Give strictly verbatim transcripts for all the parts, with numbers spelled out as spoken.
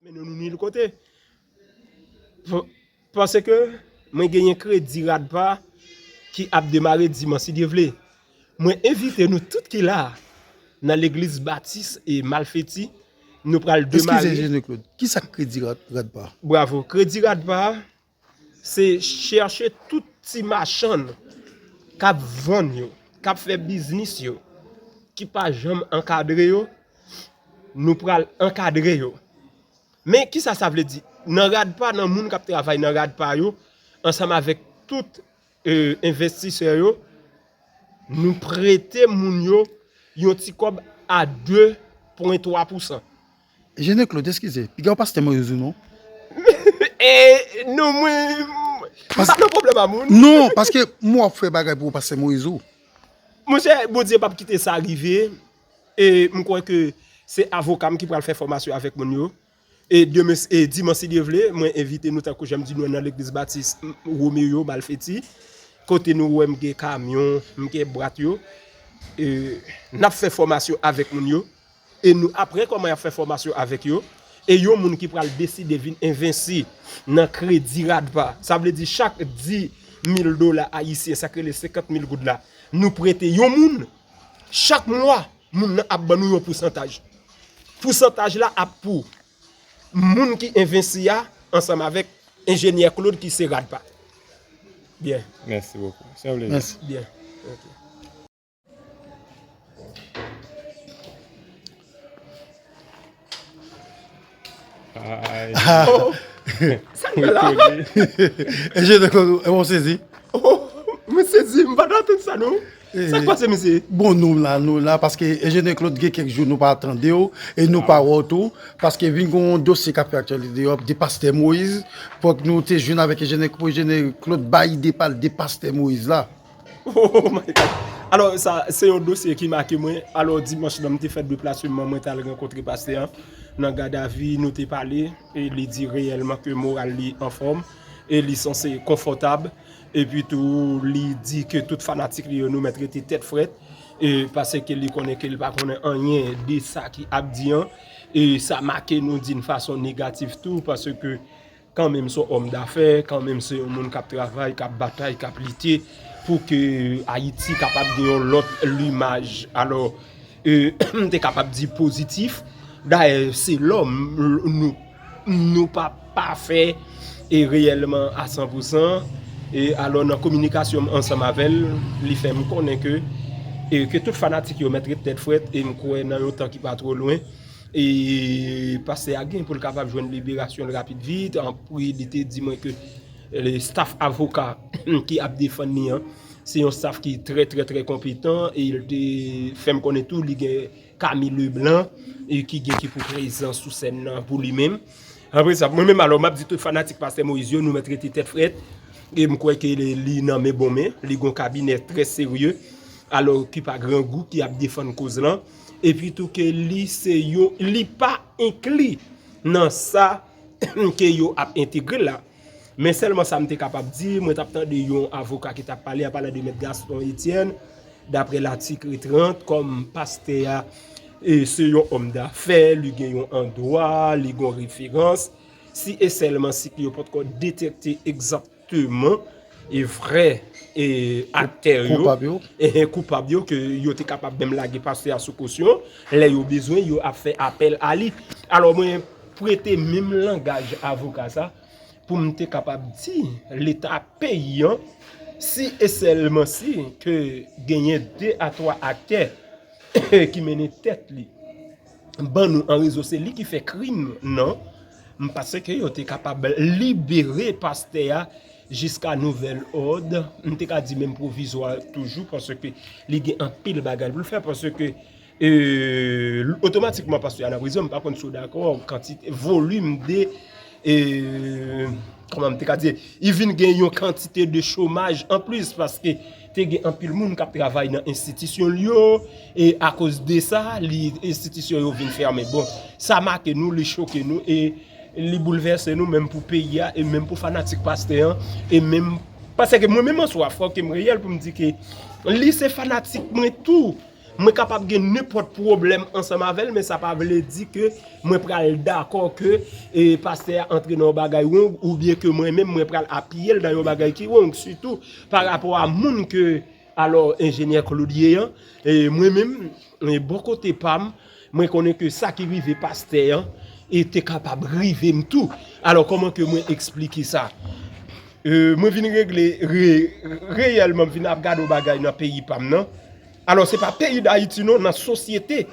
Men nou, nou nil kote. P- Paske mwen genyen kredi Radpa ki ap demare dimanch, si Dye vle. Mwen envite nou tout ki la nan legliz Batis e Malfeti. Nou pral demare. Eskize, Jean Claude, ki sa k kredi Rad- Radpa? Bravo. Kredi Radpa, se chèche tout ti machann k ap vann yo, k ap fè biznis yo, ki pa janm ankadre yo, nou pral ankadre yo. Men kisa sa vle di? Nan Radpa, nan moun k ap travay nan Radpa yo, ansanm avèk tout e, envestisè yo, nou prete moun yo yon ti kòb a de pwen twa pousan. Jean Claude, eskize, piga w pastè Moïse ou non? E, non, mwen, m pa nan pwoblèm a moun. Non, paske m wè w ap fè bagay pou pastè Moïse ou. Monchè, Bondye p ap kite sa rive. E m kwè ke se avoka m ki pral fè fòmasyon avèk moun yo. E demen, e dimanch, si Dye vle, mwen envite nou, tankou jan m di nou an, nan legliz Batis Romeo Malfeti, kote nou wè m gen kamyon, m gen bwat yo. E n ap fè fòmasyon avèk moun yo. E nou, apre kòman y ap fè fòmasyon avèk yo, e yon moun ki pral deside vin envesti nan kredi Radpa, sa vle di chak dis mil dola ayisyen, sa k rele senkant mil goud la, nou prete yon moun, chak mwa, moun nan ap ban nou yon pousantaj. Pousantaj la ap pou moun ki envesti a, ansanm avèk enjenyè Claude ki se Radpa. Byen. Mèsi bokou. Se yon plezi. Mèsi. Byen. Ok. Ay. Oh, sa n fè la? Enjenyè Claude, e bon sezi. Oh, mwen sezi, m pa t atann sa non. Sa k pase, mesye? Bon, nou la, nou la, paske Enjenyè Claude gen kèk jou nou pa tande w, e nou pa wè w tou, paske vin gen yon dosye k ap fè aktyalite deyò, de pastè Moïse, fòk nou te jwenn avèk Enjenyè, pou Enjenyè Claude bay ide pa l de pastè Moïse la. Oh my God. Alò, sa, se yon dosye ki make mwen. Alò, dimanch nan, m te fè deplasman, mwen t al rankontre pastè an nan gadavi, nou te pale, e li di reyèlman ke moral li anfòm, e li sanse konfòtab, epi tou, li di ke tout fanatik li yo, nou mèt rete tèt frèt, e paske li konnen ke li pa konnen anyen de sa ki ap di an, e sa make nou d'une façon négative tou, paske kanmenm se yon òm dafè, kanmenm se yon moun k ap travay, k ap batay, k ap lite pou ke Ayiti kapab gen yon lòt limaj. Alò, e, m te kapab di pozitif. Dayè, se lòm, nou, nou pa pafè e reyèlman a san pou san. E alò, nan kominikasyon m ansanm avè l, li fè m konnen ke, e, ke tout fanatik yo mèt ret tèt frèt, e m kwè nan yon tan ki pa twò lwen, e pastè a gen pou l kapab jwenn liberasyon l rapid vit. Anplis, li te di mwen ke le staff avoka ki ap defann li an, se yon staff ki trè, trè, trè konpetan, e l te fè m konnen tou li gen Camille Leblanc, e ki gen ki pou prezan sou sèn nan pou li menm. Apre sa, mwen menm, alò, m ap di tout fanatik pastè Moïse yo, nou mèt rete tèt frèt, e m kwè ke li, li nan men bon men, li gen yon kabinè trè serye, alò, ki pa grangou, ki ap defann koz lan, epi tou ke li se yon, li pa enkli nan sa ke yo ap entegre la. Men sèlman sa m te kapab di, mwen t ap tande yon avoka ki t ap pale, an palan de Mèt Gaston Etienne, daprè latik trant, kòm pastè a, e, se yon òm dafè, li gen yon andwa, li gen yon referans, si e sèlman si ke yo potko detèkte egzakteman e vrè, e, aktè yo, koupab yo, e, e, koupab yo, ke yo te kapab menm lage pastè a sou kosyon, lè yo bezwen, yo ap fè apèl a li. Alò, mwen prete menm langaj avoka sa, pou m te kapab di Leta peyi an, si e sèlman si ke genyen de a twa aktè ki mennen tèt li ban nou an rezo, se li ki fè krim nan, m panse ke yo te kapab libere pastè a jiska nouvèl òd. M te ka di menm pwovizwa toujou, paske li gen anpil bagay pou l fè, paske, e, otomatikman pastè a nan prizon, m pa konn si w dakò, kantite, volim de, e, kòman m te ka di, li vin gen yon kantite de chomaj anplis, paske te gen anpil moun k ap travay nan enstitisyon l yo, e akoz de sa, li, enstitisyon yo vin fèmen. Bon, sa make nou, li choke nou, e li boulvèse nou, menm pou peyi a, e menm pou fanatik pastè an, e menm, paske mwen menm an swa, fòk ke m reyèl pou m di ke li se fanatik mwen tou. Mwen kapab gen nenpòt pwoblèm ansanm avè l, men sa pa vle di ke mwen pral dakò ke e, pastè a antre nan yon bagay wrong oubyen ke mwen menm mwen pral apiye l nan yon bagay ki wrong, sitou pa rapò a moun ke alò enjenyè Claude ye an. E, mwen menm, e, bò kote pa m, mwen konnen ke sa ki rive pastè an e te kapab rive m tou. Alò kòman ke mwen eksplike sa? E, mwen vin regle re, reyèlman, m vin ap gade yon bagay nan peyi pa m nan. Alò se pa peyi Dayiti non, nan sosyete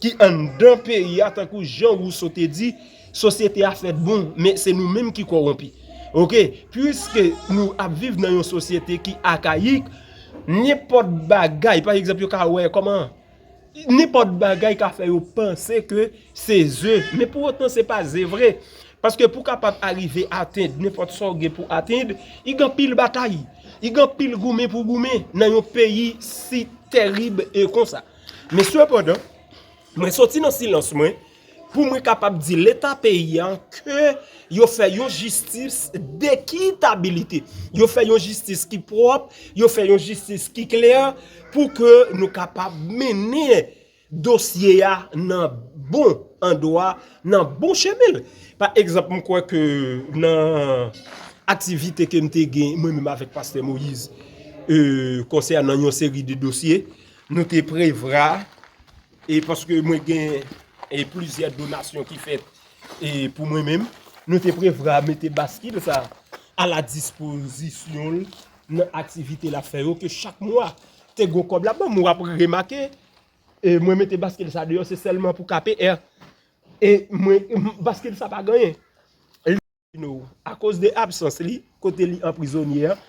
ki anndan peyi a, tankou jan Rousseau te di, sosyete a fèt bon, men se nou menm ki kòwonpi. Oke, piske nou ap viv nan yon sosyete ki akayik, nenpòt bagay, pa egzanp, yo ka wè kòman nenpòt bagay ka fè yo panse ke se ze, men pou otan se pa ze vre. Paske pou kapab arive atenn nenpòt sa w gen pou atenn, i gen anpil batay, i gen anpil goumen pou goumen nan yon peyi si tèrib e konsa. Men sepandan, mwen soti nan silans mwen pou mwen kapab di Leta peyi a ke yo fè yon jistis dekitabilite. Yo fè yon jistis ki pwòp, yo fè yon jistis ki klè pou ke nou kapab mennen dosye a nan bon andwa, nan bon chemen. Pa egzanp, m kwè ke nan aktivite ke m te gen mwen menm avèk pastè Moïse, e, konsènan yon seri de dosye, nou te prevwa, e paske mwen gen e plizyè donasyon ki fèt e pou mwen menm, nou te prevwa mete baskil sa a la dispozisyon l nan aktivite l ap fè yo, ke chak mwa te gon kòb la ban m. W ap remake, e mwen mete baskil sa deyò, se sèlman pou K P R. E mwen, m- baskil sa pa gen anyen. Li, nou, akoz de absans li, kote li an prizonye an,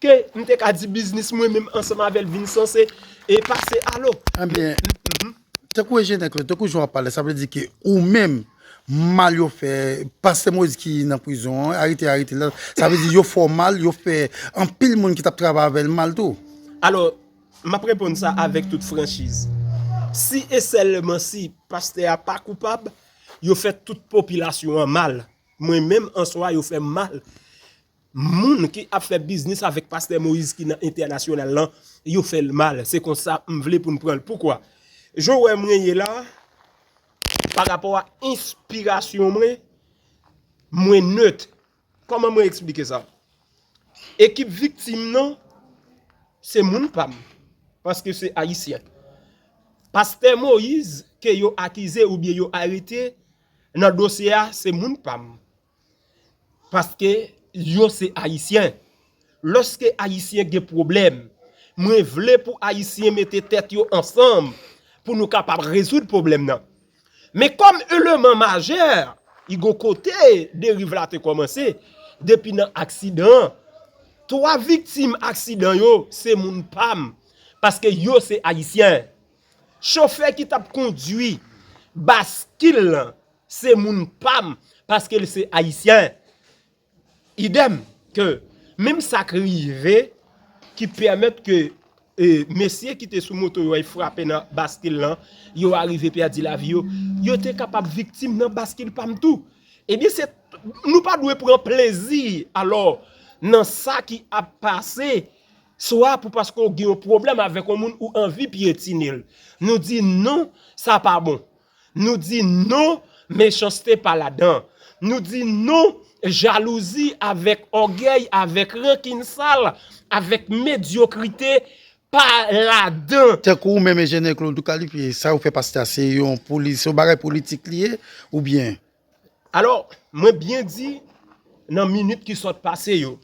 ke m te ka di biznis mwen menm ansanm avè l vin sanse e pase alo. Ebyen, tankou enjenyè Claude, tankou jan w ap pale, sa vle di ke ou menm, mal yo fè, pastè Moïse ki nan prizon an, arete, arete la, sa vle di yo fè w mal, yo fè anpil moun ki t ap travay avè l mal tou. Alò, m ap reponn sa avèk tout franchiz. Si e sèlman si pastè a pa koupab, yo fè tout popilasyon an mal. Mwen menm an swa yo fè m mal. Moun ki ap fè biznis avèk pastè Moïse ki nan entènasyonal lan, yo fè l mal. Se konsa m vle pou n pran l. Poukwa? Jan w wè mwen ye la, pa rapò a enspirasyon mwen, mwen nèt. Kòman mwen eksplike sa? Ekip viktim nan, se moun pa m, paske se ayisyen. Pastè Moïse ke yo akize oubyen yo arete nan dosye a, se moun pa m. Paske yo se ayisyen. Lòske ayisyen gen pwoblèm, mwen vle pou ayisyen mete tèt yo ansanm pou nou kapab rezoud pwoblèm nan. Men kòm eleman majè, i gon kote deriv la te kòmanse depi nan aksidan an. Twa viktim aksidan yo se moun pa m, paske yo se ayisyen. Chofè ki t ap kondwi baskil lan se moun pa m, paske l se ayisyen. Idèm ke menm sa k rive ki pèmèt ke e, mesye ki te sou moto yo ay frape nan baskil lan, yo arive pèdi lavi yo, yo te kapab viktim nan baskil pa m tou. Ebyen, se, nou pa dwe pran plezi alò nan sa ki ap pase, swa pou paske w gen yon pwoblèm avèk yon moun ou anvi pyetine l. Nou di non, sa pa bon. Nou di non, mechanste pa ladan. Nou di non, jalouzi avèk ògèy, avèk rankin sal, avèk medyokrite pa ladan. Tankou ou menm enjenyè Claude ou kalifye sa ou fè pastè a se yon polis, se yon bagay politik li ye oubyen? Alò, mwen byen di nan minit ki sot pase yo,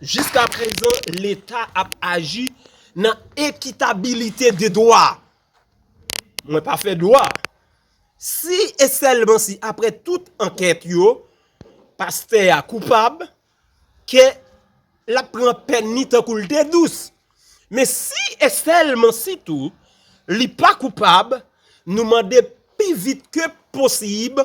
jiskaprezan Leta ap aji nan ekitabilite de dwa. Mwen pa fè dwa. Si e sèlman si apre tout ankèt yo, pastè a koupab, ke l ap pran pèn li tankou l te dous. Men si e sèlman si tou li pa koupab, nou mande pi vit ke posib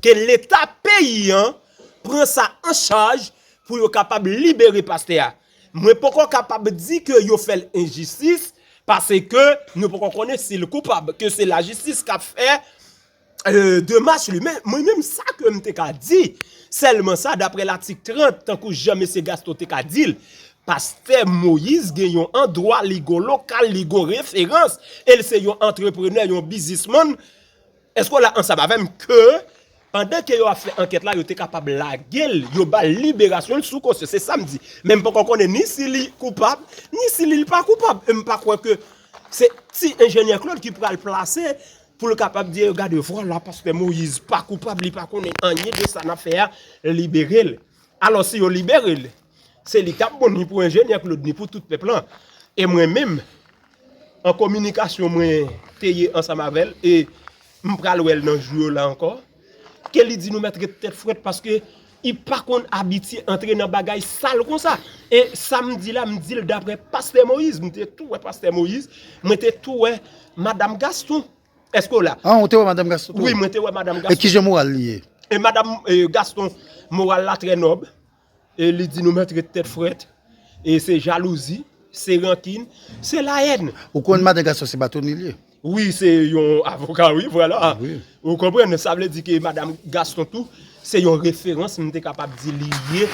ke Leta peyi an pran sa an chaj pou yo kapab libere pastè a. Mwen poko kapab di ke yo fè l enjistis, paske nou poko konnen si l koupab, ke se lajistis k ap fè e, demach li. Men mwen menm sa ke m te ka di, sèlman sa, daprè latik trant, tankou jan mesye Gaston te ka di l, Pastè Moyiz gen yon andwa, li gon lokal, li gon referans, e l se yon antreprenè, yon biznismann. Èske w la ansanm avè m ke pandan ke yo ap fè ankèt la, yo te kapab lage l, yo ba l liberasyon l sou kosyon? Se sa m di. Men m poko konnen ni si li koupab, ni si li pa koupab. E m pa kwè ke se ti enjenyè Claude ki pral plase pou l kapab di, gade, vwala, pastè Moyiz pa koupab, li pa konnen anyen de sa n ap fè a, libere l. Alò, si yo libere l, se li k ap bon ni pou enjenyè Claude, ni pou tout pèp lan. E mwen menm, an kominikasyon mwen te ye ansanm avè l, e m pral wè l nan jou yo la ankò, ke li di nou mèt ret tèt frèt paske li pa konn abitye antre nan bagay sal konsa. E sa m di la, m di l daprè pastè Moyiz, m te tou wè pastè Moyiz, mwen te tou wè madanm Gaston. Èske w la? Ah, ou te wè madanm Gaston tou? Wi, mwen te wè madanm Gaston. E kijan moral li ye? E madanm, e, Gaston, moral la trè nòb. E li di nou mèt ret tèt frèt. E se jalouzi, se rankin, se layèn. Ou konn madanm Gaston se batonye li ye? Wi, se yon avoka, wi, vwala. Wi. Ou konprann? Sa vle di ke madanm Gaston tou, se yon referans, m te kapab di li ye.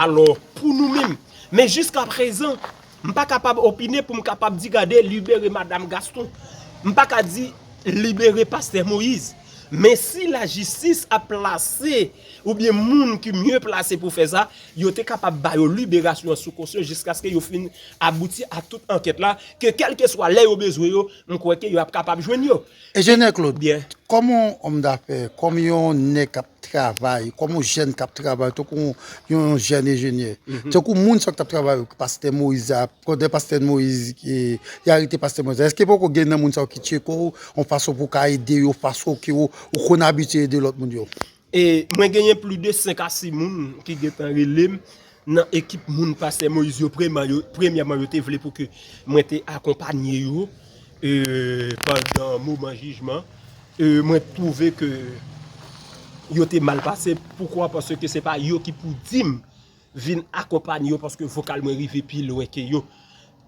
Alò, pou nou menm. Men jiska prezan, m pa kapab opine pou m kapab di, gade, libere madanm Gaston. M pa ka di, libere pastè Moyiz. Men si lajistis ap plase, oubyen moun ki mye plase pou fè sa, yo te kapab ba yo liberasyon an sou kosyon jiskaske yo fin abouti a tout ankèt la, ke kèlkeswa lè yo bezwen yo, m kwè ke yo ap kapab jwenn yo. Enjenyè Claude, byen, kòm yon òm dafè, kòm yon nèg k ap travay, kòm yon jèn k ap travay, tankou yon, yon jèn enjenyè, tankou moun sa k t ap travay, pastè Moyiz a, pandan pastè Moyiz, e, y arete pastè Moyiz, èske poko gen nan moun sa yo ki tcheke w, yon fason pou w ka ede yo, fason ke w, ou konn abitye ede lòt moun yo? E mwen genyen plis de senk a sis moun ki gentan rele m nan ekip moun pastè Moyiz yo, premyèman, yo, premyèman, yo te vle pou ke mwen te akonpanye yo, e, pandan moman jijman. E, mwen twouve ke yo te mal pase. Poukwa? Paske se pa yo ki pou di m vin akonpanye yo, paske vokal mwen rive pi lwen ke yo.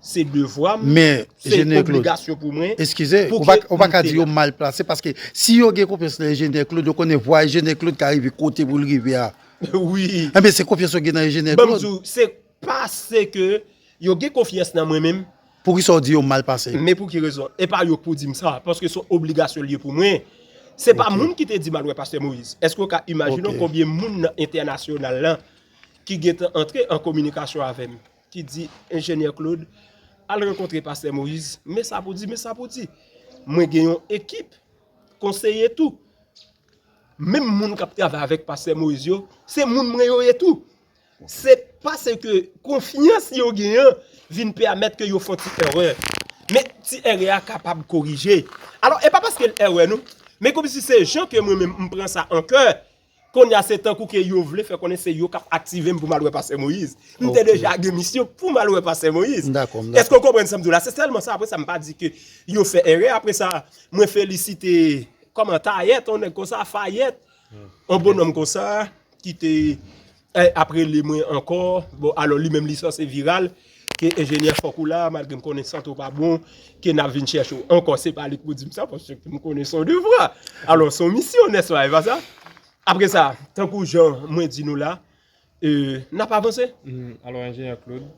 Se devwa m, men, se Enjenyè Claude, obligasyon pou mwen, eskize, pou ou pa, ke ou pa m ka te di yo la. Mal plase, paske si yo gen konfyans nan Enjenyè Claude, yo konnen vwa Enjenyè Claude ka rive kote pou l rive a. Wi. Enben, se konfyans yo gen nan Enjenyè Claude. Ban m di w, se pa se ke yo gen konfyans nan mwen menm. Poukisa w di yo mal pase? Men pou ki rezon? E pa yo k pou di m sa, paske se yon obligasyon l ye pou mwen. Se pa moun ki te di m al wè pastè Moyiz. Èske w ka imajine w konbyen moun nan entènasyonal lan ki gentan antre an kominikasyon avè m, ki di, Enjenyè Claude, al rankontre pastè Moyiz, men sa pou di, men sa pou di. Mwen gen yon ekip konseye tou. Menm moun k ap travay avèk pastè Moyiz yo, se moun mwen yo ye tou. Se paske konfyans yo gen an vin pèmèt ke yo fè yon ti erè. Men ti erè a kapab korije. Alò, e pa paske l erè non, men kòmsi se jan ke mwen menm m pran sa an kè, kounye a se tankou ke yo vle fè konnen se yo k ap aktive m pou m al wè pastè Moyiz. M te deja gen misyon pou m al wè pastè Moyiz. Èske w konprann sa m di w la? Se sèlman sa, apre sa, m pa di ke yo fè erè. Apre sa, mwen felisite kòman Tayèt, yon nèg konsa, Fayèt, yon bonòm konsa, ki te, eh, ap rele mwen ankò. Bon, alò, li menm, li sanse viral, ke enjenyè fòk ou la, malgre m konnen sante w pa bon, ke n ap vin chèche w ankò. Se pa li k pou di m sa, paske m konnen se yon devwa. Alò, se yon misyon, nèspa, e pa sa? Apre sa, tankou jan mwen di nou la, e, n ap avanse. Hmm, alò, enjenyè Claude,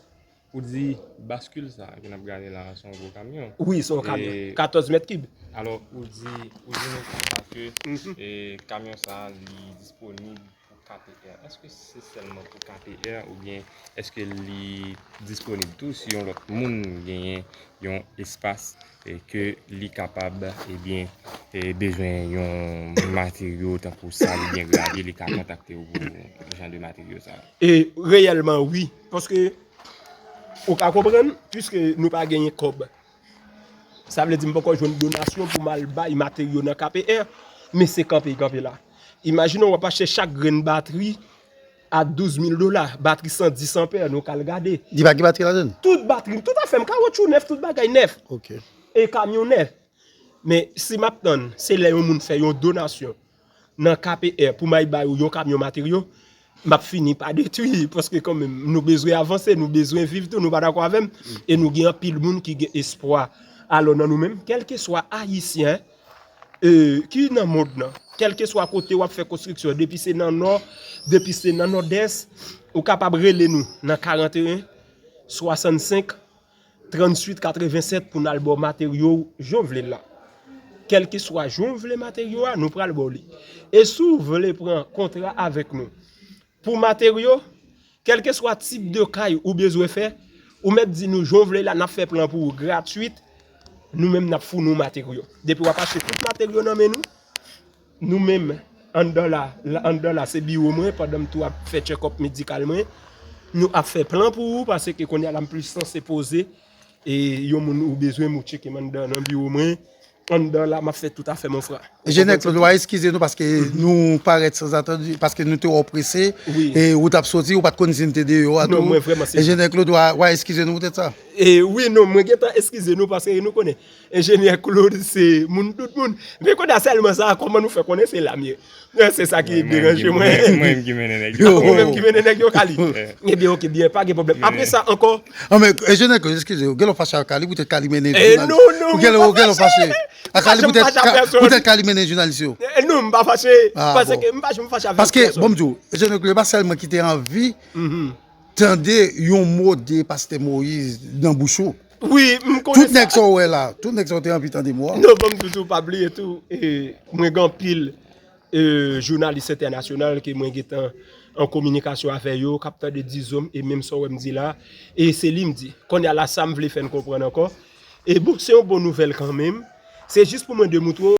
ou di baskil sa ke n ap gade la, se yon gwo kamyon. Wi, se yon kamyon. E katòz mèt kib. Alò, ou di, ou di nou konsa ke, e, kamyon sa, li disponib pou K P R. Èske se sèlman pou K P R oubyen èske li disponib tou si yon lòt moun genyen yon espas, e ke li kapab, ebyen, e bezwen yon materyo tankou sal oubyen gravye, li ka kontakte w pou jan de materyo sa? E reyèlman, wi. Paske, ou ka konprann, piske nou pa genyen kòb. Sa vle di m poko jwenn donasyon pou m al bay materyo nan K P R, men se kanpe y kanpe la. Imajine w ap achte chak grenn batri a douz mil dola, batri san dis anpè, nou k al gade. Li pa gen batri ladan l? Tout batri, tout afè m, kawotchou nèf, tout bagay nèf. Ok. E kamyon nèf. Men si m ap tann, se lè yon moun fè yon donasyon nan K P R pou m al ba yo yon kamyon materyo, m ap fini pa detwi, paske kanmenm, nou bezwen avanse, nou bezwen viv tou, nou pa dakò avè m? E nou gen anpil moun ki gen espwa. Alò, nan nou menm, kèlkeswa Ayisyen, e, ki nan mond lan, kèlkeswa kote w ap fè konstriksyon, depi se nan Nò, depi se nan Nòdès, ou kapab rele nou nan karanteyen, swasannsenk, tranntuit, katrevennsèt pou n al ba w materyo w jan w vle l la. Kèlkeswa jan w vle materyo a, nou pral ba w li. E si w vle pran kontra avèk nou pou materyo, kèlkeswa tip de kay ou bezwen fè, ou mèt di nou jan w vle la, n ap fè plan pou ou gratwit. Nou menm, n ap founi w materyo. Depi w ap achte tout materyo nan men nou, nou menm, anndan la, anndan la, se biwo mwen, pandan m tou ap fè tchèkòp medikal mwen, nou ap fè plan pou ou, paske kounye a la, m plis sanse poze, e yon moun ou bezwen, m ou tcheke m anndan nan biwo mwen, anndan la, m ap fè tout afè, mon frè. Enjenyè Claude, w a eskize nou paske nou parèt sanzatann, paske nou te wè w prese, e ou t ap soti, ou pa t konn si n te deyò a tou. Enjenyè Claude, w a eskize nou poutèt sa. E wi, non, mwen gentan eskize nou paske nou konnen Enjenyè Claude se moun tout moun. Men kounye a sèlman sa, kòman nou fè konnen se la m ye? Se sa ki deranje mwen. Mwen menm ki mennen nèg yo. Ou menm ki mennen nèg yo, Kali. Ebyen, oke, byen, pa gen pwoblèm. Apre sa ankò. An men, Enjenyè Claude, eskize, ou genlè w fache ak Kali poutèt Kali mennen jounalis. Non, non, ou genlè w fache ak Kali poutèt Kali mennen jounalis yo. Non, m pa fache. Paske m pa janm fache avèk pèsòn. Paske, bon, m di w, Enjenyè Claude pa sèlman ki te anvi tande yon mo de pastè Moïse nan bouch ou. Wi, m konnen sa. Tout nèg sa w wè la, tout nèg sa w te anvi tande mo a. Non, ban m di w tou, pa bliye tou, e, mwen gen anpil, e, jounalis entènasyonal ke mwen gentan an kominikasyon avè yo, k ap tande dizon m, e menm sa w wè m di la, e se li m di. Kounye a la, sa m vle fè n konprann ankò. E bon, se yon bon nouvèl kanmenm. Se jis pou mwen demoutre w